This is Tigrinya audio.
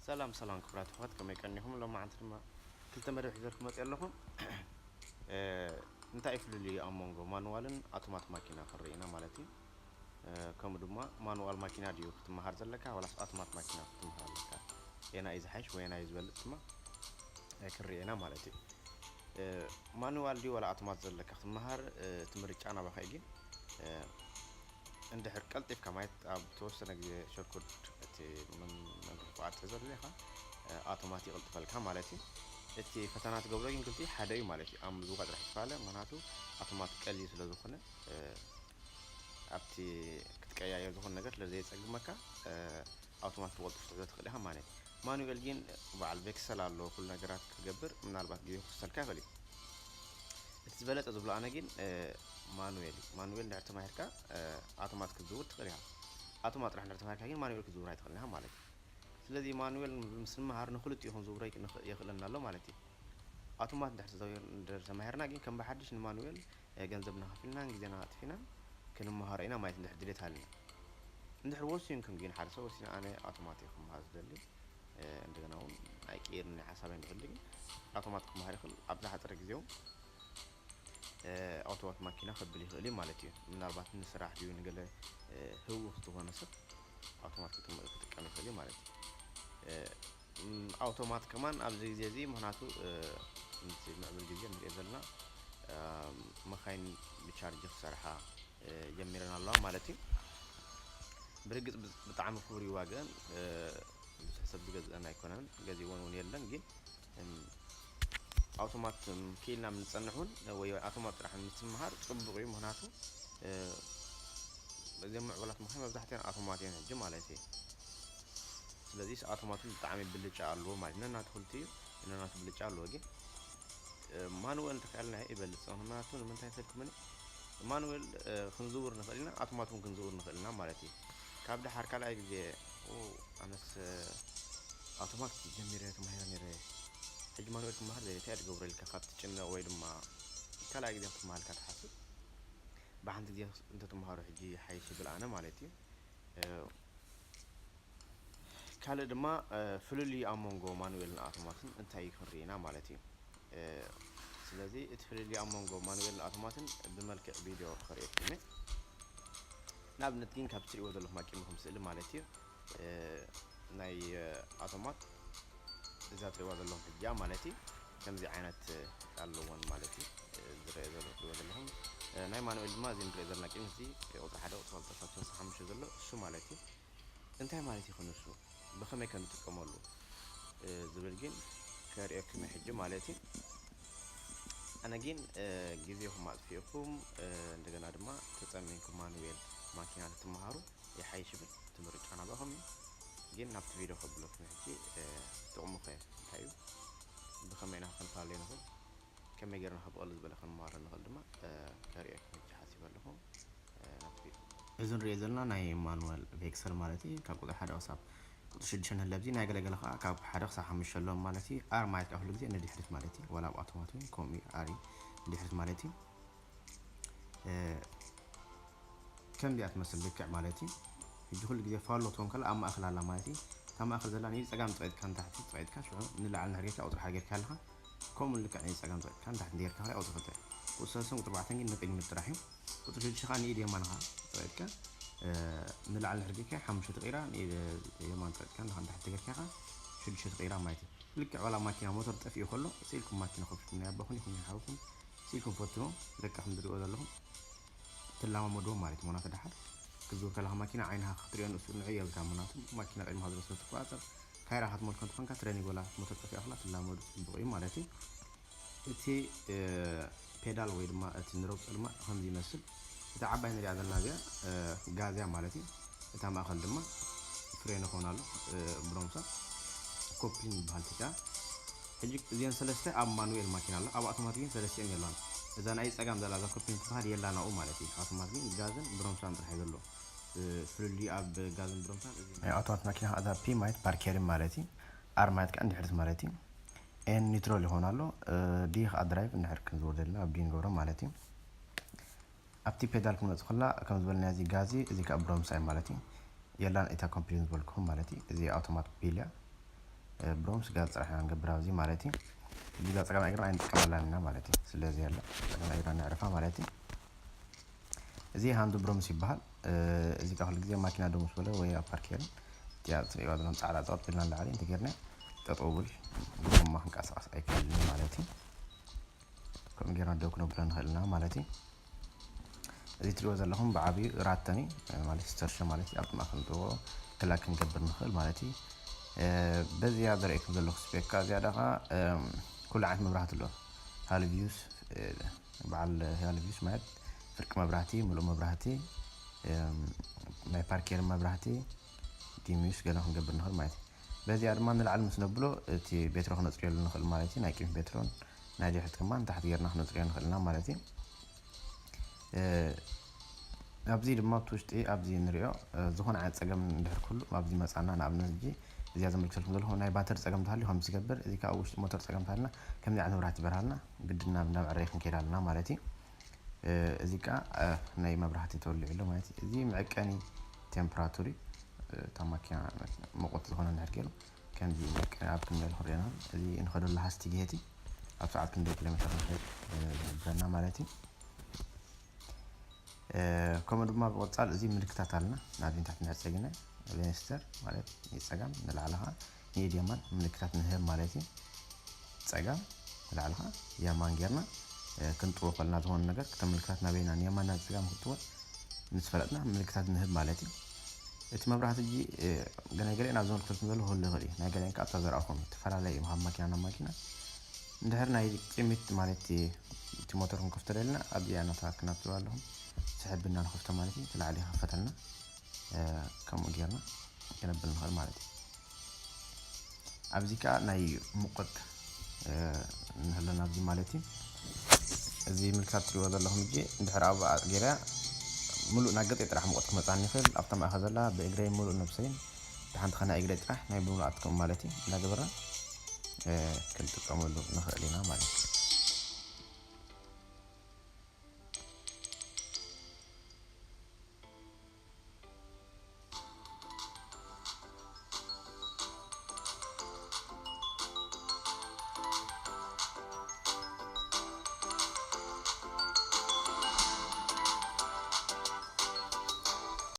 ሰላም ሰላም ክቡራት ኣሕዋት፣ ከመይ ቀኒኹም? ሎማዓንቲ ድማ ክልተ መደብ ሒዘልኩም መፅእ ኣለኹ። እንታይ እዩ ፍልልዩ ኣብ መንጎ ማኑዋልን ኣውቶማት ማኪና ክንርኢ ኢና ማለት እዩ። ከምኡ ድማ ማኑዋል ማኪና ድዩ ክትመሃር ዘለካ ዋላስ ኣውቶማት ማኪና ክትመሃር ኣለካ? የና እዩ ዝሓይሽ ወይ የና እዩ ዝበልፅ ድማ ክንርኢ ኢና ማለት እዩ። ማኑዋል ድዩ ዋላ ኣውቶማት ዘለካ ክትመሃር፣ እቲ ምርጫ ናባኻ እዩ። ግን እንድሕር ቀልጢፍካ ማለት ኣብ ተወሰነ ግዜ ሸርኩድ እቲ መምርሒ ቋት ተዘርሊኻ ኣውቶማት ይቕልጥፈልካ ማለት እዩ። እቲ ፈተና ትገብሮ ግን ክልቲ ሓደ እዩ ማለት እዩ። ኣብ ምዝዋ ጥራሕ ይፈላለ፣ ምክንያቱ ኣውቶማት ቀልዩ ስለ ዝኾነ ኣብቲ ክትቀያየር ዝኾነ ነገር ስለ ዘየፀግመካ ኣውቶማት ብቕልጡፍ ትሕዞ ትኽእል ኢኻ ማለት እዩ። ማኑዌል ግን በዓል ቬክሰል ኣሎ፣ ኩሉ ነገራት ክገብር ምናልባት ግዜ ክወስደልካ ይኽእል እዩ። እቲ ዝበለፀ ዝብሎ ኣነ ግን ማኑዌል እዩ። ማኑዌል እንድሕር ተማሂርካ ኣውቶማት ክትዝውር ትኽእል ኢኻ። ኣውቶማት ጥራሕ እንድሕር ተማሂርካ ግን ማኑዌል ክትዝውር ኣይትኽእልን ኢኻ ማለት እዩ። ስለዚ ማኑዌል ምስ ንመሃር ንክልቲኡ ክንዝውሮ የኽእለና ኣሎ ማለት እዩ። ኣውቶማት እንድሕር ተማሂርና ግን ከም ብሓድሽ ንማኑዌል ገንዘብና ከፊልናን ግዜና ኣጥፊናን ክንመሃሮ ኢና ማለት እንድሕር ድሌት ሃልና። እንድሕር ወሲንኩም ግን ሓደ ሰብ ወሲኑ ኣነ ኣውቶማት እየ ክመሃር ዝደሊ፣ እንደገና እውን ኣይቅይርን ናይ ሓሳብ እንድሕር ግን ኣውቶማት ክመሃር ይኽእል። ኣብ ዝሓፀረ ግዜ እውን ኣውቶማት ማኪና ከብል ይኽእል እዩ ማለት እዩ። ምናልባት ንስራሕ ድዩ ንገለ ህውኽ ዝኾነ ሰብ ኣውቶማት ክጥቀም ይኽእል እዩ ማለት እዩ። ኣውቶማት ከማን ኣብዚ ግዜ እዚ ምክንያቱ ምዕብል ግዜ ንሪኦ ዘለና መካይን ብቻርጅ ክሰርሓ ጀሚረን ኣለዋ ማለት እዩ። ብርግፅ ብጣዕሚ ክቡር እዩ ዋገን፣ ብዙሕ ሰብ ዝገዝአን ኣይኮነን፣ ገዚእዎን እውን የለን። ግን ኣውቶማት ክኢልና ምንፀንሕ እውን ወይ ኣውቶማት ጥራሕ ምትምሃር ፅቡቕ እዩ። ምክንያቱ እዚም ምዕቡላት መካይን መብዛሕትአን ኣውቶማት እየን ሕጂ ማለት እዩ። ስለዚ ኣውቶማት እውን ብጣዕሚ ብልጫ ኣለዎ ማለት ነናቱ ክልቲ እዩ፣ ነናቱ ብልጫ ኣለዎ። ግን ማኑዌል እንተኽኣልና ይበልፅ። ምክንያቱ ንምንታይ ተልኩምኒ ማኑዌል ክንዝውር ንኽእል ኢና፣ ኣውቶማት እውን ክንዝውር ንኽእል ኢና ማለት እዩ። ካብ ደሓር ካልኣይ ግዜ ኣነስ ኣውቶማት ጀሚረ ተማሂረ ነይረ፣ ሕጂ ማኑዌል ክመሃር ዘየታይ ትገብሮ ኢልካ ካብ ትጭነቕ ወይ ድማ ካልኣይ ግዜ ክትመሃር ኢልካ ትሓስብ፣ ብሓንቲ ግዜ እንተትመሃሮ ሕጂ ሓይሽ ይብል ኣነ ማለት እዩ። ካልእ ድማ ፍልልዩ ኣብ መንጎ ማኑኤልን ኣውቶማትን እንታይ እዩ ክንርኢ ኢና ማለት እዩ። ስለዚ እቲ ፍልልዩ ኣብ መንጎ ማኑኤልን ኣውቶማትን ብመልክዕ ቪድዮ ከርእየኩም እየ። ንኣብነት ግን ካብ ትሪእዎ ዘለኹም ኣቂምኩም ስእሊ ማለት እዩ። ናይ ኣውቶማት እዛ ትሪእዋ ዘለኹም ሕጂ ማለት እዩ። ከምዚ ዓይነት ኣለዎን ማለት እዩ። ዝረአ ዘሎ ትሪእዎ ዘለኹም ናይ ማኑኤል ድማ እዚ ንሪኦ ዘለና ቅድሚ እዚ ቁፅሪ ሓደ ቁፅሪ ክልተ ሳልሳይ ሓሙሽተ ዘሎ እሱ ማለት እዩ። እንታይ ማለት እዩ ክንሱ ብኸመይ ከም ንጥቀመሉ ዝብል ግን ከርእየኩም ሕጂ ማለት እዩ። ኣነ ግን ግዜኹም ኣጥፊእኩም እንደገና ድማ ተፀሚንኩም ማኑዌል ማኪና ክትመሃሩ ይሓይሽ ብል እቲ ምርጫ ናባኹም እዩ። ግን ናብቲ ቪድዮ ከብለኩም ሕጂ ጥቕሙ ከ እንታይ እዩ? ብኸመይ ኢና ክንፈላለዩ ንኽእል? ከመይ ጌርና ካብ ብቐሉ ዝበለ ክንመሃሮ ንኽእል ድማ ከርእየኩም ሕጂ ሓሲበ ኣለኹ። ናብቲ ቪድዮ እዚ ንሪኦ ዘለና ናይ ማኑዋል ቬክሰል ማለት እዩ። ካብ ቁፅሪ ሓደ ክሳብ ቁፅሪ ሽዱሽተ ንህለብዚ ናይ ገለገለ ከዓ ካብ ሓደ ክሳብ ሓሙሽተ ኣለዎም ማለት እዩ። ኣር ማለት ከዓ ኩሉ ግዜ ንድሕሪት ማለት እዩ። ዋላ ኣብ ኣውቶማት እውን ከምኡ እዩ። ኣር እዩ ንድሕሪት ማለት እዩ። ከምዚኣ ትመስል ልክዕ ማለት እዩ። ሕጂ ኩሉ ግዜ ፋሎ ትኾን ከላ ኣብ ማእኸል ኣላ ማለት እዩ። እታ ማእኸል ዘላ ንጸጋም ጸቂጥካ ንታሕቲ ጸቂጥካ ሽዑ ንላዕሊ ንድሕሪ ጌርካ ቁጽሪ ሓደ ጌርካ ኣለኻ። ከምኡ ልክዕ ንጸጋም ጸቂጥካ ንታሕቲ ጌርካ ከላ ቁጽሪ ክልተ። ቁጽሪ ሰለስተን ቁጽሪ ኣርባዕተን ግን ንቅድሚት ጥራሕ እዩ። ቁጽሪ ሽዱሽተ ከኣ ንኢድ የማንኻ ጸቂጥካ ንላዕሊ ንድሕሪ ጌርካ ሓሙሽተ ተቐይራ ንኢድ የማን ጸቂጥካ ንታሕቲ ጌርካ ከኣ ሽዱሽተ ተቐይራ ማለት እዩ። ልክዕ ዋላ ማኪና ሞተር ጠፊኡ ከሎ ስኢልኩም ማኪና ከፊትኩም ናይ ኣቦኹም ይኹን ናይ ሓውኩም ስኢልኩም ፈትኖ። በቃ ከም ትሪእዎ ዘለኹም ትለማመድዎ ማለት እዩ። ምኽንያቱ ደሓር ክትዝውር ከለኻ ማኪና ዓይንኻ ክትሪኦ ንሱ ንዑ የብልካ። ምኽንያቱ ማኪና ቀድምኻ ዘሎ ስለ ትቆጻጸር ካይራ ክትመልኮ እንተኾንካ ትረኒግ ወላ ሞተር ጠፊኣ ከላ ትላመዱ ጽቡቕ እዩ ማለት እዩ። እቲ ፔዳል ወይ ድማ እቲ ንረግጾ ድማ ከምዚ ይመስል። እታ ዓባይ ንሪኣ ዘለና እዚኣ ጋዝያ ማለት እዩ። እታ ማእኸል ድማ ፍሬን ይኸውን ኣሎ ብሮምሳ ኮፕሊን ይበሃል ተቻ። ሕጂ እዚአን ሰለስተ ኣብ ማኑኤል ማኪና ኣሎ፣ ኣብ ኣውቶማት ግን ሰለስቲአን የላን። እዛ ናይ ጸጋም ዘላ እዛ ኮፕሊን ትበሃል የላን ኣብኡ ማለት እዩ። ኣውቶማት ግን ጋዝን ብሮምሳን ጥራሕ እዩ ዘሎ ፍልልዩ ኣብ ጋዝን ብሮምሳን። ናይ ኣውቶማት ማኪና እዛ ፒ ማለት ፓርኬሪን ማለት እዩ። ኣር ማለት ከዓ እንድሕሪት ማለት እዩ። ኤን ኒውትራል ይኸውን ኣሎ። ዲ ከዓ ድራይቭ እንድሕር ክንዝውር ዘለና ኣብ ዲ ንገብሮ ማለት እዩ። ኣብቲ ፔዳል ክንመጽእ ከላ ከም ዝበልና እዚ ጋዚ እዚ ከዓ ብሮምሳ እዩ ማለት እዩ። የላን እታ ኮምፕሊን ዝበልኩኹም ማለት እዩ። እዚ ኣውቶማት ቢል እያ። ብሮምስ ጋዝ ጥራሕ ኢና ንገብር ኣብዚ ማለት እዩ። እዚ ጋዝ ጸጋማይ እግርና ኣይንጥቀመላን ኢና ማለት እዩ። ስለዚ ያለ ጸጋማይ እግርና ነዕርፋ ማለት እዩ። እዚ ሃንዱ ብሮምስ ይበሃል። እዚ ካ ኩሉ ግዜ ማኪና ደው ምስ በለ ወይ ኣብ ፓርክ የለን እቲያ ትሪእዋ ዘለኹም ጻዕዳ ጸወት ቢልና ንላዕሊ እንተጌርና ጠጠው ብል ብጎማ ክንቀሳቀስ ኣይክእልን ማለት እዩ። ከምኡ ጌርና ደው ክነብሎ ንኽእል ኢና ማለት እዩ። እዚ ትሪእዎ ዘለኹም ብዓብዩ ራተኒ ማለት ስተርሸ ማለት እዩ። ኣብ ማእከል ንጥዎ ክላ ክንገብር ንኽእል ማለት እዩ። በዚያ ዘርእየኩም ዘለኹ ስፔካ እዚኣ ደኻ ኩሉ ዓይነት መብራህቲ ኣሎ። ሃልቪዩስ በዓል ሃልቪዩስ ማለት ፍርቂ መብራህቲ፣ ምሉእ መብራህቲ፣ ናይ ፓርኬር መብራህቲ፣ ዲሚዩስ ገለ ክንገብር ንኽእል ማለት እዩ። በዚኣ ድማ ንላዕሊ ምስ ነብሎ እቲ ቤትሮ ክነፅርየሉ ንኽእል ማለት እዩ። ናይ ቅድሚ ቤትሮን ናይ ድሕሪት ድማ ንታሕቲ ጌርና ክነፅርዮ ንኽእል ኢና ማለት እዩ። ኣብዚ ድማ ኣብቲ ውሽጢ ኣብዚ ንሪኦ ዝኾነ ዓይነት ፀገም እንድሕር ክህሉ ኣብዚ መፃና ንኣብነት ሕጂ እዚኣ ዘመልክተልኩም ዘለኹ ናይ ባተር ፀገም ተሃልዩ ከም ዝገብር እዚ ከዓ ውሽጢ ሞተር ፀገም ተሃልና ከምዚ ዓይነት መብራህቲ ይበርሃልና ግድና እንዳመዕረይ ክንከይድ ኣለና ማለት እዩ። እዚ ከዓ ናይ መብራህቲ ተወሊዑ ኣሎ ማለት እዩ። እዚ መዕቀኒ ቴምፕራቱሪ እታ ማኪና ሙቐት ዝኾነ እንድሕር ገይሩ ከምዚ መዕቀኒ ኣብ ክንደል ክርእየና እዚ እንኸደሉ ሃስቲ ግሄቲ ኣብ ሰዓት ክንደይ ኪሎ ሜትር ንኸይድ ዝሕብረና ማለት እዩ። ከምኡ ድማ ብቕጻል እዚ ምልክታት ኣለና ናብዚ ንታሕቲ ንሕር ጸጊና ቬንስተር ማለት ንጸጋም ንላዕሊ ኸዓ ንየማን ምልክታት ንህብ ማለት እዩ። ጸጋም ንላዕሊ ኸዓ የማን ጌርና ክንጥዎ ከለና ዝኾነ ነገር ክተምልክታት ናበይና ንየማን ናብ ጸጋም ክጥወ ምስ ፈለጥና ምልክታት ንህብ ማለት እዩ። እቲ መብራህቲ እጂ ገናይ ገለአን ኣብ ዝመልክተልኩም ዘሎ ክህሉ ይኽእል እዩ። ናይ ገለአን ከዓ ኣብታ ዘርኣኹም ትፈላለየ እዩ ካብ ማኪና ናብ ማኪና። እንድሕር ናይ ቂሚት ማለት እቲ ሞተር ክንከፍቶ ደልና ኣብዚኣ ናታ ክናብትሩ ኣለኹም ስሕብ እና ንኸፍቶ ማለት እዩ። እቲ ላዕሊ ይኸፈተልና ከምኡ ጌርና ክነብል ንኽእል ማለት እዩ። ኣብዚ ከዓ ናይ ሙቐት ንህለና ኣብዚ ማለት እዩ። እዚ ምልክታት ትሪእዎ ዘለኹም እጂ እንድሕር ኣብኣ ገይረያ ሙሉእ ናብ ገፀይ ጥራሕ ሙቐት ክመፅኣኒ ይኽእል። ኣብታ ማእኸል ዘላ ብእግረይ ሙሉእ ነብሰይን ብሓንቲ ኸና እግረይ ጥራሕ ናይ ብምሉኣት ከምኡ ማለት እዩ እንዳገበርና ክንጥቀመሉ ንኽእል ኢና ማለት እዩ።